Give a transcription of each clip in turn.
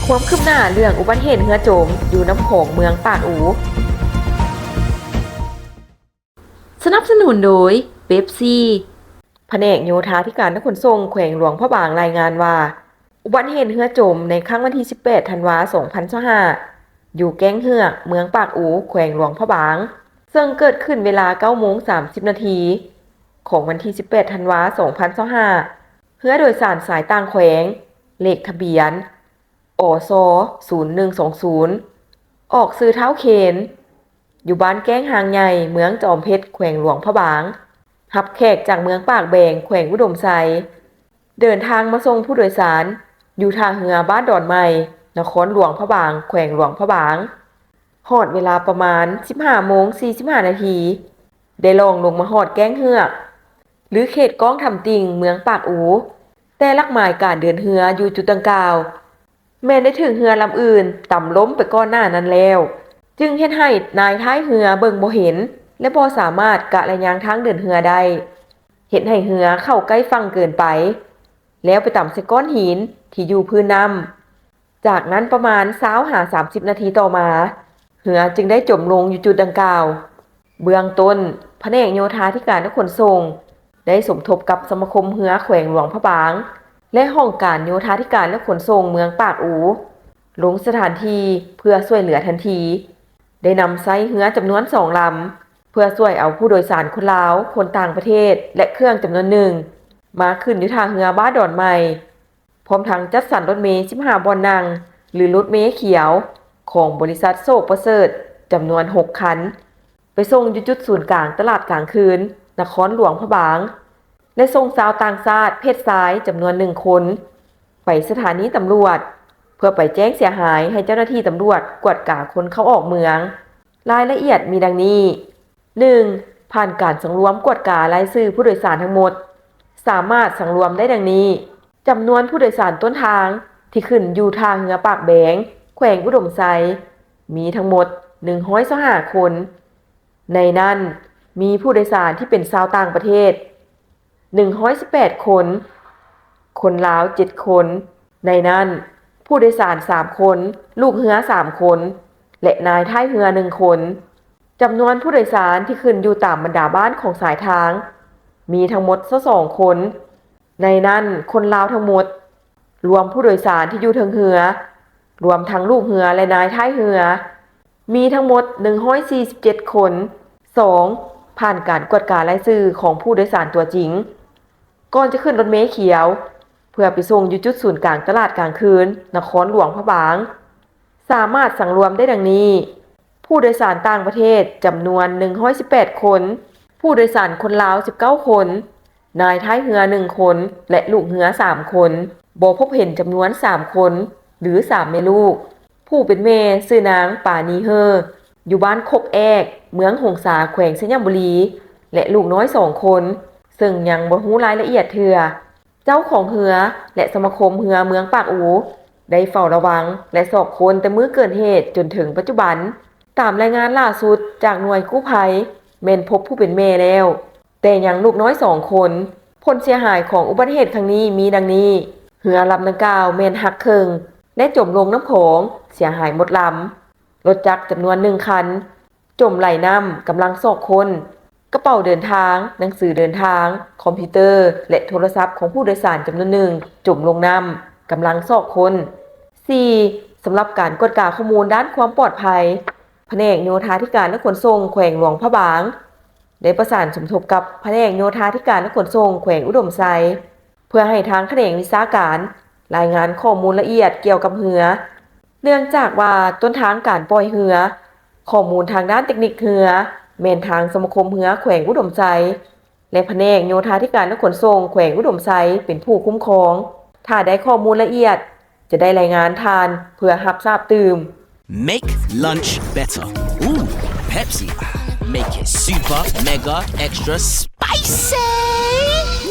ຄວາມຄືບໜ້າເລື່ອງອຸບັດເຫດເຮືອຈົມຢູ່ນ້ຳຂອງເມືອງປາກອູ. ສະໜັບສະໜູນໂດຍ ເປັບຊີ. ພະແນກໂຍທາທິການ ແລະ ຂົນສົ່ງແຂວງຫຼວງພະບາງລາຍງານວ່າ ອຸບັດເຫດເຮືອຈົມໃນຄ່ຳວັນທີສິບແປດ ທັນວາ ສອງພັນຊາວຫ້າ ຢູ່ແກ້ງເຮືອກ ເມືອງປາກອູ ແຂວງຫຼວງພະບາງ, ເຊິ່ງເກີດຂຶ້ນເວລາເກົ້າໂມງສາມສິບນາທີ ຂອງວັນທີສິບແປດ ທັນວາ ສອງພັນຊາວຫ້າ ເຮືອໂດຍສານສາຍຕ່າງແຂວງ ເລກທະບຽນ ອສ ສູນໜຶ່ງສອງສູນ ອອກຊື່ທ້າວເຄນ ຢູ່ບ້ານແກ້ງຮ່າງໃຫຍ່ ເມືອງຈອມເພັດ ແຂວງຫຼວງພະບາງ, ຮັບແຂກຈາກເມືອງປາກແບງ ແຂວງອຸດົມໄຊ, ເດີນທາງມາສົ່ງຜູ້ໂດຍສານຢູ່ທ່າເຮືອບ້ານດອນໃໝ່ ນະຄອນຫຼວງພະບາງ ແຂວງຫຼວງພະບາງ. ຮອດເວລາປະມານສິບຫ້າໂມງສີ່ສິບຫ້ານາທີ ໄດ້ລ່ອງລົງມາຮອດແກ້ງເຮືອກ ຫຼື ເຂດກ້ອງທຳຕິ່ງ ເມືອງປາກອູ, ແຕ່ຫຼັກໝາຍການເດີນເຮືອຢູ່ຈຸດດັ່ງກ່າວ ແມ່ນໄດ້ຖືກເຮືອລຳອື່ນຕຳລົ້ມໄປກ່ອນໜ້ານັ້ນແລ້ວ, ຈຶ່ງເຮັດໃຫ້ນາຍທ້າຍເຮືອເບິ່ງບໍ່ເຫັນ ແລະ ບໍ່ສາມາດກະໄລຍາງທາງເດີນເຮືອໄດ້, ເຮັດໃຫ້ເຮືອເຂົ້າໃກ້ຝັ່ງເກີນໄປ ແລ້ວໄປຕຳໃສ່ກ້ອນຫີນທີ່ຢູ່ພື້ນນ້ຳ. ຈາກນັ້ນປະມານຊາວຫາສາມສິບນາທີຕໍ່ມາ, ເຮືອຈຶ່ງໄດ້ຈົມລົງຢູ່ຈຸດດັ່ງກ່າວ. ເບື້ອງຕົ້ນ, ພະແນກໂຍທາທິການ ແລະ ຂົນສົ່ງ ໄດ້ສົມທົບກັບສະມາຄົມເຮືອແຂວງຫຼວງພະບາງ ແລະ ຫ້ອງການໂຍທາທິການ ແລະ ຂົນສົ່ງເມືອງປາກອູ ລົງສະຖານທີ່ເພື່ອຊ່ວຍເຫຼືອທັນທີ, ໄດ້ນຳໃຊ້ເຮືອຈຳນວນສອງລຳ ເພື່ອຊ່ວຍເອົາຜູ້ໂດຍສານຄົນລາວ, ຄົນຕ່າງປະເທດ ແລະ ເຄື່ອງຈຳນວນໜຶ່ງ ມາຂຶ້ນຢູ່ທ່າເຮືອບ້ານດອນໃໝ່, ພ້ອມທັງຈັດສັນລົດເມສິບຫ້າບ່ອນນັ່ງ ຫຼື ລົດເມຂຽວ ຂອງບໍລິສັດໂຊກປະເສີດ ຈຳນວນຫົກຄັນ ໄປສົ່ງຢູ່ຈຸດສູນກາງຕະຫຼາດກາງຄືນ ນະຄອນຫຼວງພະບາງ ແລະ ສົ່ງຊາວຕ່າງຊາດເພດຊາຍຈຳນວນໜຶ່ງຄົນ ໄປສະຖານີຕຳຫຼວດ ເພື່ອໄປແຈ້ງເສຍຫາຍໃຫ້ເຈົ້າໜ້າທີ່ຕຳຫຼວດກວດກາຄົນເຂົ້າອອກເມືອງ. ລາຍລະອຽດມີດັ່ງນີ້. ໜຶ່ງ, ຜ່ານການສັງລວມກວດກາລາຍຊື່ຜູ້ໂດຍສານທັງໝົດ, ສາມາດສັງລວມໄດ້ດັ່ງນີ້: ຈຳນວນຜູ້ໂດຍສານຕົ້ນທາງທີ່ຂຶ້ນຢູ່ທ່າເຮືອປາກແບງ ແຂວງອຸດົມໄຊ ມີທັງໝົດໜຶ່ງຮ້ອຍຊາວຫ້າຄົນ, ໃນນັ້ນມີຜູ້ໂດຍສານທີ່ເປັນຊາວຕ່າງປະເທດ ໜຶ່ງຮ້ອຍສິບແປດຄົນ, ຄົນລາວເຈັດຄົນ, ໃນນັ້ນຜູ້ໂດຍສານສາມຄົນ, ລູກເຮືອສາມຄົນ ແລະ ນາຍທ້າຍເຮືອໜຶ່ງຄົນ. ຈຳນວນຜູ້ໂດຍສານທີ່ຂຶ້ນຢູ່ຕາມບັນດາບ້ານຂອງສາຍທາງ ມີທັງໝົດຊາວສອງຄົນ, ໃນນັ້ນຄົນລາວທັງໝົດ ລວມຜູ້ໂດຍສານທີ່ຢູ່ເທິງເຮືອ, ລວມທັງລູກເຮືອ ແລະ ນາຍທ້າຍເຮືອ ມີທັງໝົດໜຶ່ງຮ້ອຍສີ່ສິບເຈັດຄົນ. ສອງ, ຜ່ານການກວດກາລາຍຊື່ຂອງຜູ້ໂດຍສານຕົວຈິງ ກ່ອນຈະຂຶ້ນລົດເມຂຽວ ເພື່ອໄປສົ່ງຢູ່ຈຸດສູນກາງຕະຫຼາດກາງຄືນ ນະຄອນຫຼວງພະບາງ ສາມາດສັງລວມໄດ້ດັ່ງນີ້: ຜູ້ໂດຍສານຕ່າງປະເທດຈຳນວນໜຶ່ງຮ້ອຍສິບແປດຄົນ, ຜູ້ໂດຍສານຄົນລາວສິບເກົ້າຄົນ, ນາຍທ້າຍເຮືອໜຶ່ງຄົນ ແລະ ລູກເຮືອສາມຄົນ. ບໍ່ພົບເຫັນຈຳນວນສາມຄົນ ຫຼື ສາມແມ່ລູກ. ຜູ້ເປັນແມ່ຊື່ນາງປານີເຮີ ຢູ່ບ້ານຄົກແອກ ເມືອງຫົງສາ ແຂວງໄຊຍະບູລີ ແລະ ລູກນ້ອຍສອງຄົນ ເຊິ່ງຍັງບໍ່ຮູ້ລາຍລະອຽດເທື່ອ. ເຈົ້າຂອງເຮືອ ແລະ ສະມາຄົມເຮືອເມືອງປາກອູ ໄດ້ເຝົ້າລະວັງ ແລະ ຊອກຄົ້ນແຕ່ມື້ເກີດເຫດຈົນເຖິງປັດຈຸບັນ. ຕາມລາຍງານລ່າສຸດຈາກໜ່ວຍກູ້ໄພ ແມ່ນພົບຜູ້ເປັນແມ່ແລ້ວ, ແຕ່ຍັງລູກນ້ອຍສອງຄົນ. ຜົນເສຍຫາຍຂອງອຸບັດເຫດຄັ້ງນີ້ມີດັ່ງນີ້: ເຮືອລຳດັ່ງກ່າວແມ່ນຫັກເຄິ່ງ ແລະ ຈົມລົງນ້ຳຂອງ, ເສຍຫາຍໝົດລຳ. ລົດຈັກຈຳນວນໜຶ່ງຄັນ ຈົມໄຫຼນ້ຳ, ກຳລັງຊອກຄົ້ນ. ກະເປົາເດີນທາງ, ໜັງສືເດີນທາງ, ຄອມພິວເຕີ ແລະ ໂທລະສັບຂອງຜູ້ໂດຍສານຈຳນວນໜຶ່ງ ຈົມລົງນ້ຳ, ກຳລັງຊອກຄົ້ນ. ສີ່, ສຳລັບການກວດກາຂໍ້ມູນດ້ານຄວາມປອດໄພ, ພະແນກໂຍທາທິການ ແລະ ຂົນສົ່ງແຂວງຫຼວງພະບາງ ໄດ້ປະສານສົມທົບກັບພະແນກໂຍທາທິການ ແລະ ຂົນສົ່ງແຂວງອຸດົມໄຊ ເພື່ອໃຫ້ທາງຂະແໜງວິຊາການລາຍງານຂໍ້ມູນລະອຽດກ່ຽວກັບເຮືອ. ເນື່ອງຈາກວ່າຕົ້ນທາງການປ່ອຍເຮືອ, ຂໍ້ມູນທາງດ້ານເຕັກນິກເຮືອ ແມ່ນທາງສະມາຄົມເຮືອແຂວງອຸດົມໄຊ ແລະ ພະແນກໂຍທາທິການ ແລະ ຂົນສົ່ງແຂວງອຸດົມໄຊເປັນຜູ້ຄຸ້ມຄອງ. ຖ້າໄດ້ຂໍ້ມູນລະອຽດ, ຈະໄດ້ລາຍງານທ່ານເພື່ອຮັບຊາບຕື່ມ. Make lunch better. Ooh, Pepsi. Make it super, mega, extra spicy.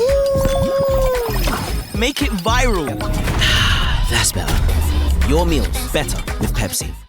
Ooh. Make it viral. That's better. Your meals better with Pepsi.